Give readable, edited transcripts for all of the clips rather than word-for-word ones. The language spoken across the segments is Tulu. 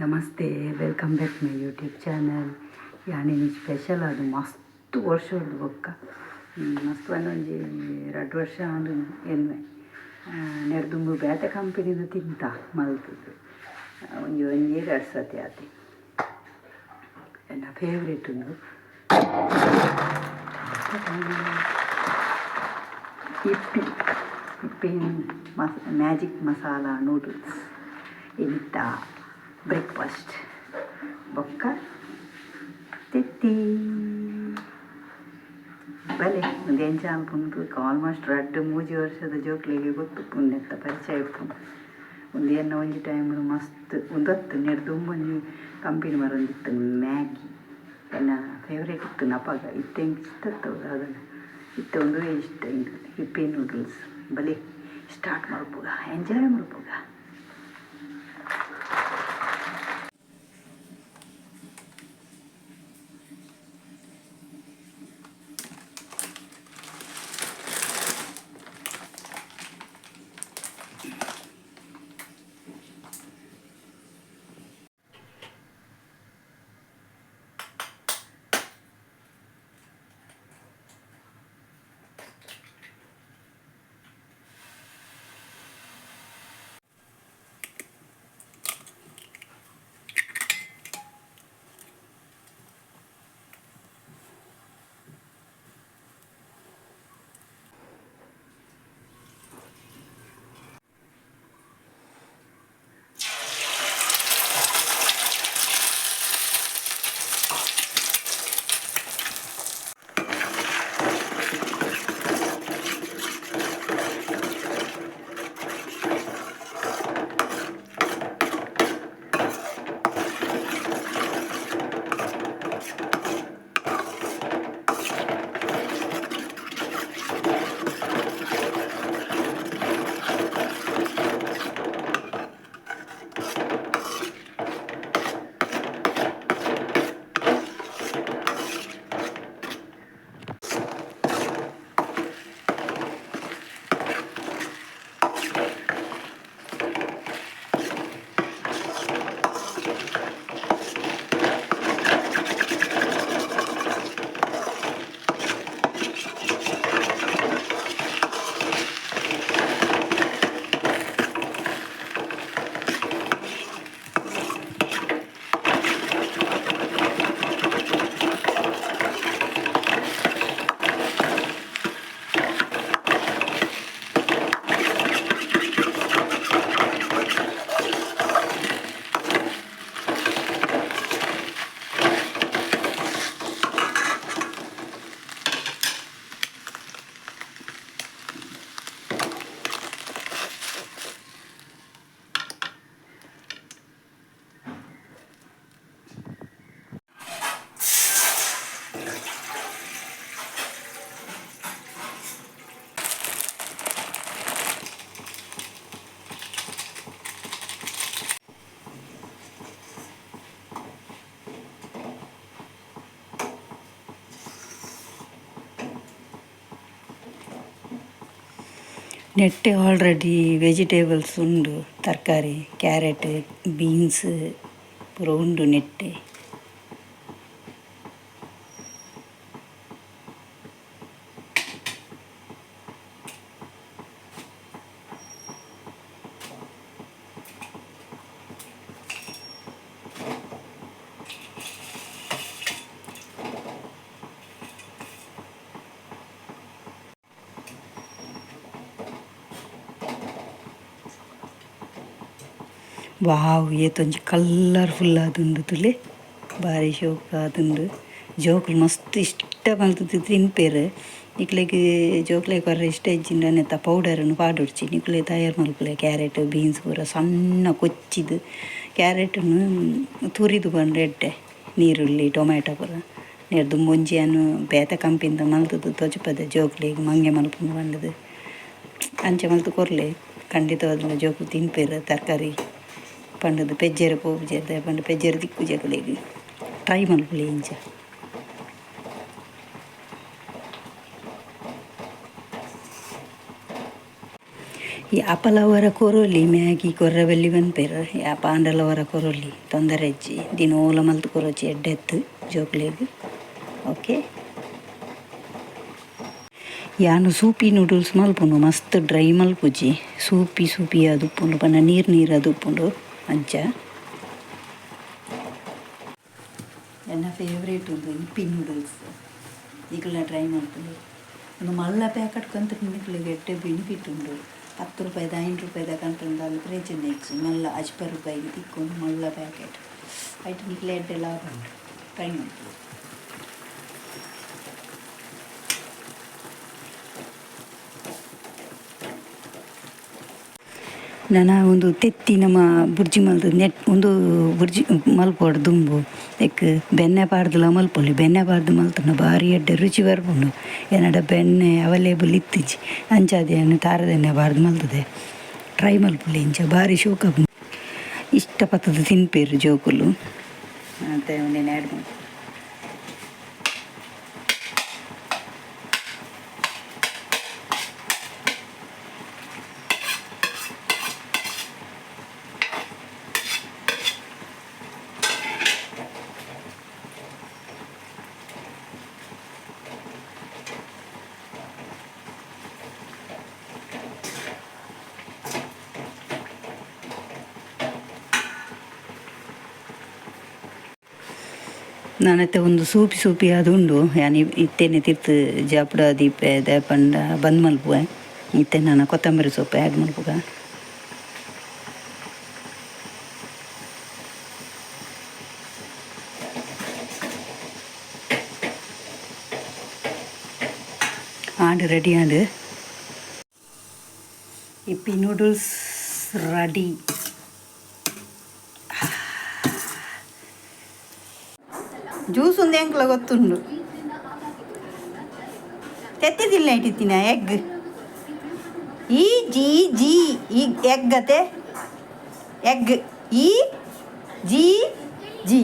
Namaste, welcome back my YouTube channel. ಯಾನಿನಿ special ಅದು ಮಸ್ತ್ ವರ್ಷದ ಬೊಕ್ಕ ಮಸ್ತ್ ಒಂಜಿ 2 ವರ್ಷ ಆಂಡ್ ಎನ್ಮೆ ನೆರ್ದುಂಬು ಬೇತೆ ಕಂಪನಿದ ತಿಂತ ಮಲ್ತದ್ದು ಒಂಜಿ ಒಂಜಿ 2 ಸತಿ ಆತಿ ಎನ್ನ ಫೇವ್ರೇಟ್ ಉಂದು ಇಪ್ಪಿ ಇಪ್ಪಿ ಮ್ಯಾಜಿಕ್ ಮಸಾಲ ನೂಡಲ್ಸ್ ಇಂತ ಬ್ರೇಕ್ಫಾಸ್ಟ್ ಬೊಕ್ಕ ತೆತ್ತಿ ಬಲೆ ಒಂದು ಎಂಚ ಅನ್ಪುಂಡು ಆಲ್ಮೋಸ್ಟ್ 2-3 ವರ್ಷದ ಜೋಕ್ಲೆಗ್ ಗೊತ್ತುಪ್ಪುಂಡು ನೆತ್ತ ಪರಿಚಯ ಇಪ್ಪುಂಡು ಒಂದು ಎನ್ನ ಒಂಜಿ ಟೈಮ್ ಮಸ್ತ್ ಉಂದತ್ತು ನೆರ್ದುಂಬು ಒಂಜಿ ಕಂಪನಿ ಬರೊಂದಿತ್ತು ಮ್ಯಾಗಿ ಎನ್ನ ಫೇವ್ರೇಟ್ ಇತ್ತು ಅಪಗ ಇತ್ತೆ ಎಂಕ್ ಇಷ್ಟ ಅದನ್ನು ಇತ್ತೆ ಒಂದುವೇ ಇಷ್ಟ ಎಂಕ್ ಇಪ್ಪಿ ನೂಡಲ್ಸ್ ಬಲೆ ಸ್ಟಾರ್ಟ್ ಮಲ್ಪುಗ ಎಂಜಾಯ್ ಮಲ್ಪುಗ. ನೆಟ್ಟೆ ಆಲ್ರೆಡಿ ವೆಜಿಟೇಬಲ್ಸ್ ಉಂಡು, ತರಕಾರಿ, ಕ್ಯಾರೆಟ್, ಬೀನ್ಸ್ ಪೂರ ಉಂಡು ನೆಟ್ಟೆ. ವಾವ್ ಏತೊಂಜಿ ಕಲರ್ಫುಲ್ ಆದುಂಡು ತುಲೆ ಬಾರಿ ಶೋಕು ಆದುಂಡು ಜೋಕುಲು ಮಸ್ತ್ ಇಷ್ಟ ಮಲ್ತುದು ತಿನ್ಪೆರ್ ನಿಕ್ಲೆಗ್ ಜೋಕ್ಲೆಗ್ ಕೊರ್ರೆ ಇಷ್ಟ ಇಜ್ಜಿಂಡ ನೆತ್ತ ಪೌಡರ್ನ್ ಪಾಡೊಡ್ಚಿ ನಿಕ್ಲೆ ತಯಾರ್ ಮಲ್ಪುಲೆ ಕ್ಯಾರೆಟ್ ಬೀನ್ಸ್ ಪೂರ ಸಣ್ಣ ಕೊಚ್ಚಿದ್ ಕ್ಯಾರೆಟ್ನ್ ತುರಿದು ಪಂಡ ಎಡ್ಡೆ ನೀರುಳ್ಳಿ ಟೊಮೆಟೊ ಪೂರ ನೆರ್ದ್ ಒಂಜಿ ಯಾನ್ ಬೇತೆ ಕಂಪಿಂದ ಮಲ್ತುದು ತೊಜಪದೆ ಜೋಕ್ಲೆಗ್ ಮಂಗೆ ಮಲ್ಪುಂಡು ಪಂಡುದು ಅಂಚ ಮಲ್ತ್ ಕೊರ್ಲೆ ಖಂಡಿತವಾದ್ಲ ಜೋಕುಲು ತಿನ್ಪೆರ್ ತರಕಾರಿ ಪಂಡುದು ಪೆಜ್ಜೆರೆ ಪೋಪುಜೆರ್ ದಾಯೆ ಪಂಡ ಪೆಜ್ಜೆರೆ ತಿಕ್ಕುಜಿ ಅಕಲೆಗ್ ಟ್ರೈ ಮಲ್ಪುಲೆ ಇಂಚ. ಈ ಅಪಲವರ ಕೊರೊಲಿ ಮ್ಯಾಗಿ ಕೊರ್ರ ಬಲ್ಲಿ ಪನ್ಪೆರ್ ಯಾಪಾಂಡಲ ಒರ ಕೊರೊಲಿ ತೊಂದರೆ ಇಜ್ಜಿ ದಿನೋಲ ಮಲ್ತ್ ಕೊರೊಚಿ ಎಡ್ಡೆತ್ತು ಜೋಕ್ಲೆಗ್ ಓಕೆ. ಯಾನ್ ಸೂಪಿ ನೂಡಲ್ಸ್ ಮಲ್ಪುಂಡು ಮಸ್ತ್ ಡ್ರೈ ಮಲ್ಪುಜಿ ಸೂಪಿ ಸೂಪಿ ಆದುಪ್ಪುಂಡು ಪಂಡ ನೀರು ನೀರು ಆದುಪ್ಪುಂಡು ಅಂಚ. ಎನ್ನ ಫೇವ್ರೇಟ್ ಉಂದು ಇಪ್ಪಿ ನೂಡಲ್ಸ್. ನಿಕಲ್ನ ಟ್ರೈ ಮಲ್ಪುಲೆ. ಉಂದು ಮಲ್ಲ ಪ್ಯಾಕೆಟ್ ಕಂತ್ ನಿಕ್ಲೆಗ್ ಎಡ್ಡೆ ಬೆನಿಫಿಟ್ ಉಂಡು. 10 ರೂಪಾಯಿದ 5 ರೂಪಾಯಿದ ಕಂತುಂಡ ದಾಲ ಪ್ರಯೋಜನ ಇಜ್ಜಿ. ಮಲ್ಲ 50 ರೂಪಾಯಿಗೆ ತಿಕ್ಕುಂಡು ಮಲ್ಲ ಪ್ಯಾಕೆಟ್. ಐಟ್ ನಿಕ್ಲೆ ಎಡ್ಡೆ ಲಾಭ ಉಂಡು. ಟ್ರೈ ಮಲ್ಪುಲೆ. ನನ ಉಂದು ತೆತ್ತಿ ನಮ ಬುರ್ಜಿ ಮಲ್ತ್ ನೆಟ್ ಉಂದು ಬುರ್ಜಿ ಮಲ್ಪೊಡು ದುಂಬು. ನೆಕ್ಕ್ ಬೆನ್ನೆ ಪಾಡ್ದ್ಲ ಮಲ್ಪೊಲಿ. ಬೆನ್ನೆ ಪಾಡ್ದ್ ಮಲ್ತ್ಂಡ ಬಾರಿ ಎಡ್ಡೆ ರುಚಿ ಬರ್ಪುಂಡು. ಎನಡ ಬೆನ್ನೆ ಅವೈಲೇಬಲ್ ಇತ್ತಿಜಿ, ಅಂಚಾದ್ ಯಾನ್ ತಾರದೆಣ್ಣೆ ಪಾಡ್ದ್ ಮಲ್ತ್‌ದೆ. ಟ್ರೈ ಮಲ್ಪುಲೆ ಇಂಚ, ಬಾರಿ ಶೋಕು ಆಪುಂಡು. ಇಷ್ಟ ಪತ್ತುದು ತಿನ್ಪೆರ್ ಜೋಕುಲು. ಇತ್ತೆ ಉಂದೆನ್ ಆ್ಯಡ್ ಮಲ್ಪುವ. ನನ ಇತ್ತೆ ಉಂದು ಸೂಪಿ ಸೂಪಿ ಆದುಂಡು. ಯಾನ್ ಇತ್ತೆನೆ ತಿರ್ತ್ ಜಾಪುಡ ದೀಪೆ ದಾಯೆ ಪಂಡ ಬಂದ್ ಮಲ್ಪುವೆ. ಇತ್ತೆ ನನ ಕೊತ್ತಂಬರಿ ಸೊಪ್ಪು ಆ್ಯಡ್ ಮಲ್ಪುಗ. ಆಂಡ್ ರೆಡಿ ಆಂಡ್. ಇಪ್ಪಿ noodles ready. Juice ಉಂದು ಎಂಕ್ಲ ಗೊತ್ತುಂಡು. ತೆತ್ತಿದಿಲ್ಲ ಇಟ್ಟಿತ್ತಿನ egg E G G ಈ ಎಗ್ ಅತೆ egg E G G.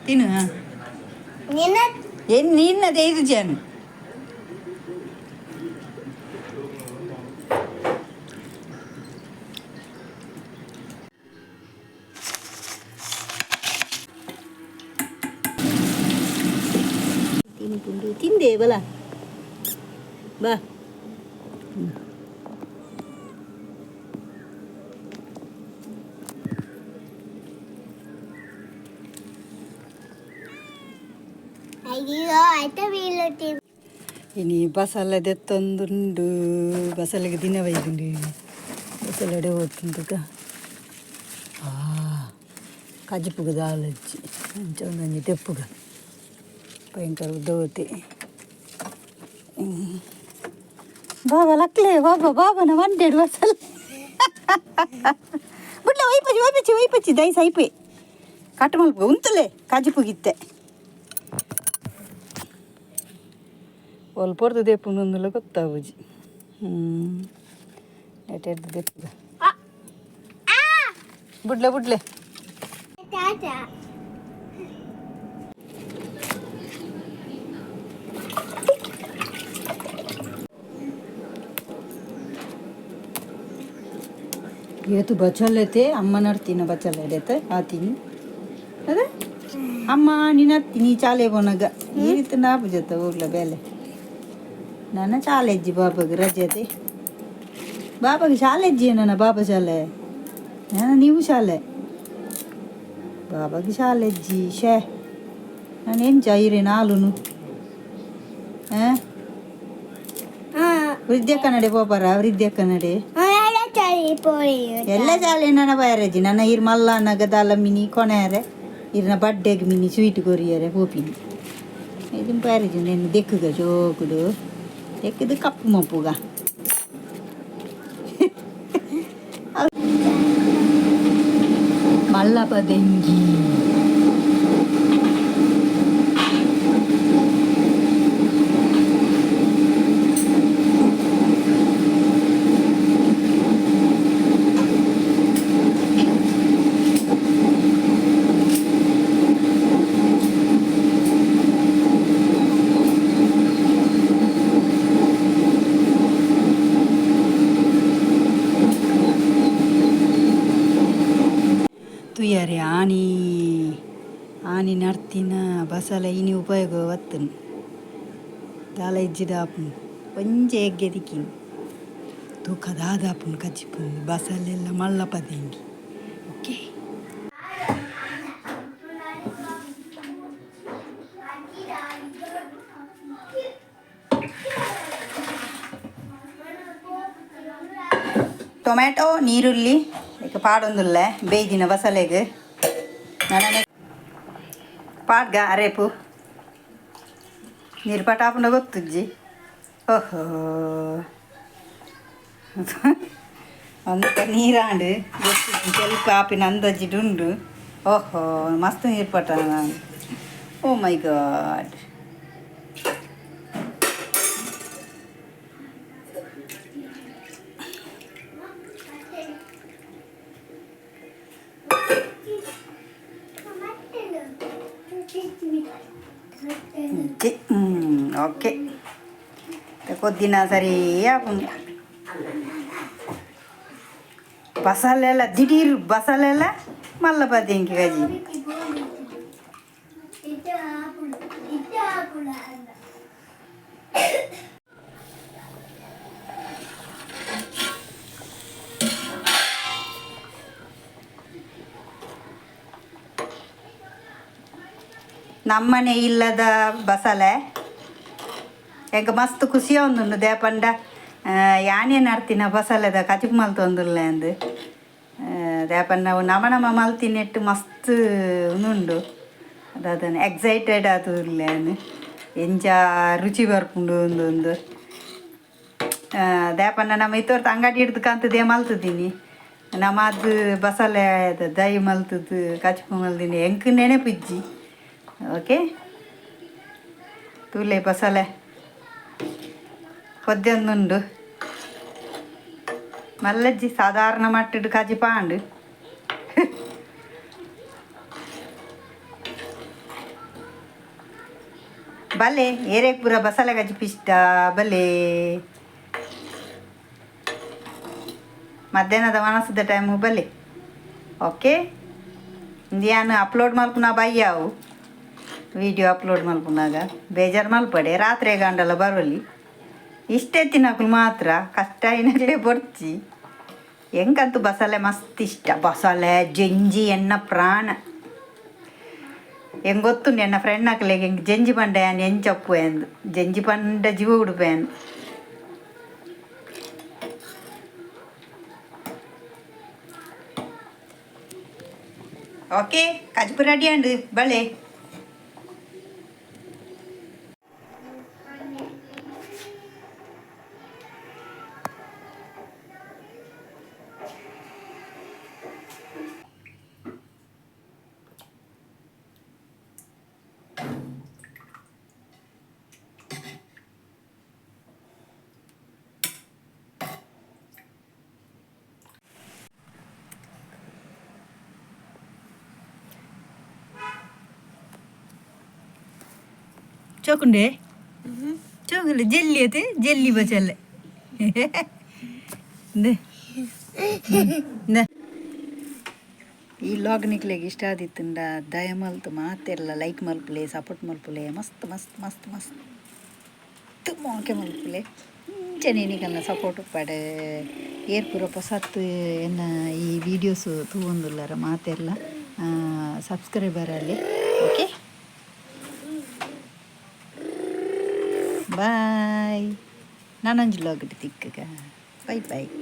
ತಿನ್ನು. ನಿನ್ನ ಏನು ನಿನ್ನದೇ ಇದು ಜಾನು. ತಿನ್ಪುಂಡು ತಿಂದೆ ಬಲ ಬಾ. ಅಯ್ಯೋ ಆಯ್ತಾ ಬೀಳುತ್ತಿ. ಇನಿ ಬಸಲೆ ದೆತ್ತೊಂದುಂಡು. ಬಸಲೆಗೆ ದಿನ ಬೈದುಂಡು. ಬಸಲೆಡೆ ಹೋತುಂಡುಗ ಆ ಕಜಿಪುಗ ದಾಲಜ್ಜಿ ಅಂಚ ಒಂದೊಂಜಿ ದೆಪ್ಪುಗ ಭಯಂಕರ ಉದ್ದೋತಿ. ಬಾಬಾ ಲಕ್ಲೆ ಬಾಬಾ ಬಾಬನ ವಂಡೆಡು ಬಸಲೆ ಬುಡ್ಲೆ. ಒಯ್ಪಚ್ಚಿ ಒಯ್ಪಚ್ಚಿ ಒಯ್ಪಚ್ಚಿ ದಯಸ ಐಪೆ ಕಟ್ ಮಲ್ಪ ಉಂತಲೆ ಕಜಿಪುಗಿತ್ತೆ. ಒಲ್ಪ ದೆಪ್ಪುಂಡು ಗೊತ್ತಾವುಜಿ. ಹ್ಞೂ ಎಡ್ದು ದೆಪ್ಪುಗ. ಬುಡ್ಲೆ ಬುಡ್ಲೆ. ಟಾಟಾ. ಏತು ಬಚ್ಚಲೈತೆ ಅಮ್ಮ ನಡ್ತೀನ ಬಚ್ಚಲ ಆತೀನಿ ಅದೇ ಅಮ್ಮ ನೀನು ಹತ್ತೀನಿ ಚಾಲೆ ಬೋನಗ ಈ ರೀತಿ ನಾಪು ಜೊತೆ ಹೋಗ್ಲ ಬೇಲೆ. ನನ್ನ ಶಾಲೆಜ್ಜಿ ಬಾಬಾಗೆ ರಜೆ. ಬಾಬಾಗೆ ಶಾಲೆಜ್ಜಿ ನನ್ನ ಬಾಬಾ ಶಾಲೆ ನಾನು ನೀವು ಶಾಲೆ ಬಾಬಾಗೆ ಶಾಲೆಜ್ಜಿ. ಶೇ ನಾನು ಎಂಚ ಇರೆ ನಾಲುನು ಹಾಂ ವೃದ್ಧ ಕನ್ನಡೆ ಪೋಪರ ವೃದ್ಧ ಕನ್ನಡೆ. ಎಲ್ಲ ಶಾಲೆ ನನ್ನ ಬಯರಜ್ಜಿ ನನ್ನ ಇರ್ ಮಲ್ಲ ನಗದಾಲ ಮಿನಿ ಕೊನೆಯರೆ ಇರ್ನ ಬಡ್ಡೆಗೆ ಮಿನಿ ಸ್ವೀಟ್ ಕೊರಿಯರೆ ಪೋಪಿನಿ. ದುಂಬಾರಿಜು ನೆನ್ ದೆಕ್ಕುಗ ಜೋಕುಡು ದೆಕ್ಕುದು ಕಪ್ಪು ಮಪ್ಪುಗ. ಮಲ್ಲಪ ದೆಂಗಿ. ತೂಯರೆ ಆನಿ ಆನಿ ನಡ್ತಿನ ಬಸಲೆ ಇನಿ ಉಪಯೋಗ ಬತ್ತುನು ದಾಲ ಇಜ್ಜಿಡ ಆಪುಂಡು ಒಂಜಿ ಎಗ್ಗೆ ತಿಕ್ಕಿನಿ ತೂಕ ದಾದ ಆಪುಂಡು ಕಜ್ಜಿಪುಂಡು ಬಸಲೆಲ್ಲ ಮಲ್ಲ ಪದೆಂಗಿ. ಓಕೆ, ಟೊಮ್ಯಾಟೊ ನೀರುಳ್ಳಿ ಇಕ ಪಾಡೊಂದುಲ್ಲೆ ಬೇಯ್ದಿನ ಬಸಲೆಗ್ ನನ ಪಾಡ್ಗ ಅರೇಪು ನೀರು ಪಟ ಆಪುಂಡ ಗೊತ್ತುಜ್ಜಿ. ಓಹೋ, ಅಂತ ನೀರಾಂಡು ಗೊತ್ತುಜ್ಜಿ, ಸ್ವಲ್ಪ ಆಪಿನ ಅಂದಾಜಿಡ್ ಉಂಡು. ಓಹೋ, ಮಸ್ತ್ ನೀರು ಪಟ. ಓ ಮೈ ಗಾಡ್. ಓಕೆ, ಕೊದ್ದಿನ ಸರಿ ಆಪುಂಡು. ಬಸಲೆಲ್ಲ ದಿಢೀರ್ ಬಸಲೆಲ್ಲ ಮಲ್ಲ ಪದಿಂಕಿ ಗಜಿ. ನಮ್ಮನೆ ಇಲ್ಲದ ಬಸಲೆ ಎಂಕ್ ಮಸ್ತ್ ಖುಷಿ ಆವೊಂದುಂಡು ದೇಪಂಡ ಯಾನೇ ನಡ್ತಿನ ಬಸಲೆದ ಕಜಿಪು ಮಲ್ತೊಂದುಲ್ಲೆ ಅಂದ್. ದೇಪಂಡ ಅವು ನಮ ನಮ ಮಲ್ತಿನೆಟ್ಟು ಮಸ್ತ್ ಉಂದುಂಡು ದಾದನ ಎಕ್ಸೈಟೆಡ್ ಆತುಲ್ಲೆ ಎಂಚ ರುಚಿ ಬರ್ಪುಂಡು ಉಂದು ಉಂದು. ದೇಪಂಡ ನಮ್ಮ ಇತ್ತೊರ್ತು ಅಂಗಡಿ ಹಿಡ್ದು ಕಂತದೇ ಮಲ್ತುದಿನಿ. ನಮದು ಬಸಲೆ ದೈ ಮಲ್ತುದು ಕಜಿಪು ಮಲ್ದಿನಿ ಎಂಕ್ ನೆನಪಿಜ್ಜಿ. ಓಕೆ, ತೂಲೆ ಬಸಲೆ ಕೊದ್ದೊಂದುಂಡು ಮಲ್ಲಜ್ಜಿ ಸಾಧಾರಣ ಮಟ್ಟಡ್ ಕಜಿಪಾಂಡ್. ಬಲೆ ಏರೆಗ್ ಪೂರ ಬಸಲೆ ಕಜಿಪು ಇಷ್ಟ ಬಲೆ. ಮಧ್ಯಾಹ್ನದ ವನಸದ ಟೈಮು ಬಲೆ. ಓಕೆ, ಯಾನ್ ಅಪ್ಲೋಡ್ ಮಲ್ಪುನ ಬಯ್ಯಾವು ವಿಡಿಯೋ ಅಪ್ಲೋಡ್ ಮಲ್ಪುನಾಗ ಬೇಜಾರು ಮಲ್ಪಡೆ. ರಾತ್ರಿ ಗಂಡಲ ಬರಲಿ ಇಷ್ಟೇ ತಿನ್ನಕುಲು ಮಾತ್ರ ಕಷ್ಟ అయినట్లే ಬೊರ್ಚಿ. ಎಂಕಂತೂ ಬಸಲೆ ಮಸ್ತ್ ಇಷ್ಟ. ಬಸಲೆ ಜಂಜಿ ಎನ್ನ ಪ್ರಾಣ. ಎಂಗ್ ಗೊತ್ತುಂಡು ಎನ್ನ ಫ್ರೆಂಡ್ ಅಕ್ಲೆಗ್ ಎಂಕ್ ಜಂಜಿ ಪಂಡ ಯಾನ್ ಎಂಚ ಉಪ್ಪುವೆ ಅಂದ್. ಜಂಜಿ ಪಂಡ ಜೀವ ಉಡುಪೆ. ಓಕೆ, ಕಜಿಪು ರೆಡಿ ಆಂಡ್ ಬಳೆ. ಚೋಕುಂಡೆ ಚೋಕುಂಡೆ ಜೆಲ್ಲಿ ಅತೆ ಜೆಲ್ಲಿ ಬಚಲ್ಲೆ. ಈ ಲಾಗ್ ನಿಕ್ಲೆಗ್ ಇಷ್ಟ ಆದಿತ್ತುಂಡ ದಯ ಮಲ್ತ್ ಮಾತೆರ್ಲ ಲೈಕ್ ಮಲ್ಪುಲೆ, ಸಪೋರ್ಟ್ ಮಲ್ಪುಲೆ, ಮಸ್ತ್ ಮಸ್ತ್ ಮಸ್ತ್ ಮಸ್ತ್ ಮೋಕೆ ಮಲ್ಪುಲೆ. ಇಂಚನೆ ನಿಕಲ್ನ ಸಪೋರ್ಟ್ ಉಪ್ಪಡ್. ಏರ್ ಪೂರ ಪೊಸತ್ ಎನ್ನ ಈ ವೀಡಿಯೋಸ್ ತೂವೊಂದುಲ್ಲೆರ್ ಮಾತೆರ್ಲ ಸಬ್ಸ್ಕ್ರೈಬರ್ ಅಲ್ಲಿ. Okay, bye. ನನೊಂಜಿ ಲಾಗ್ ತಿಕ್ಕಗ. Bye bye.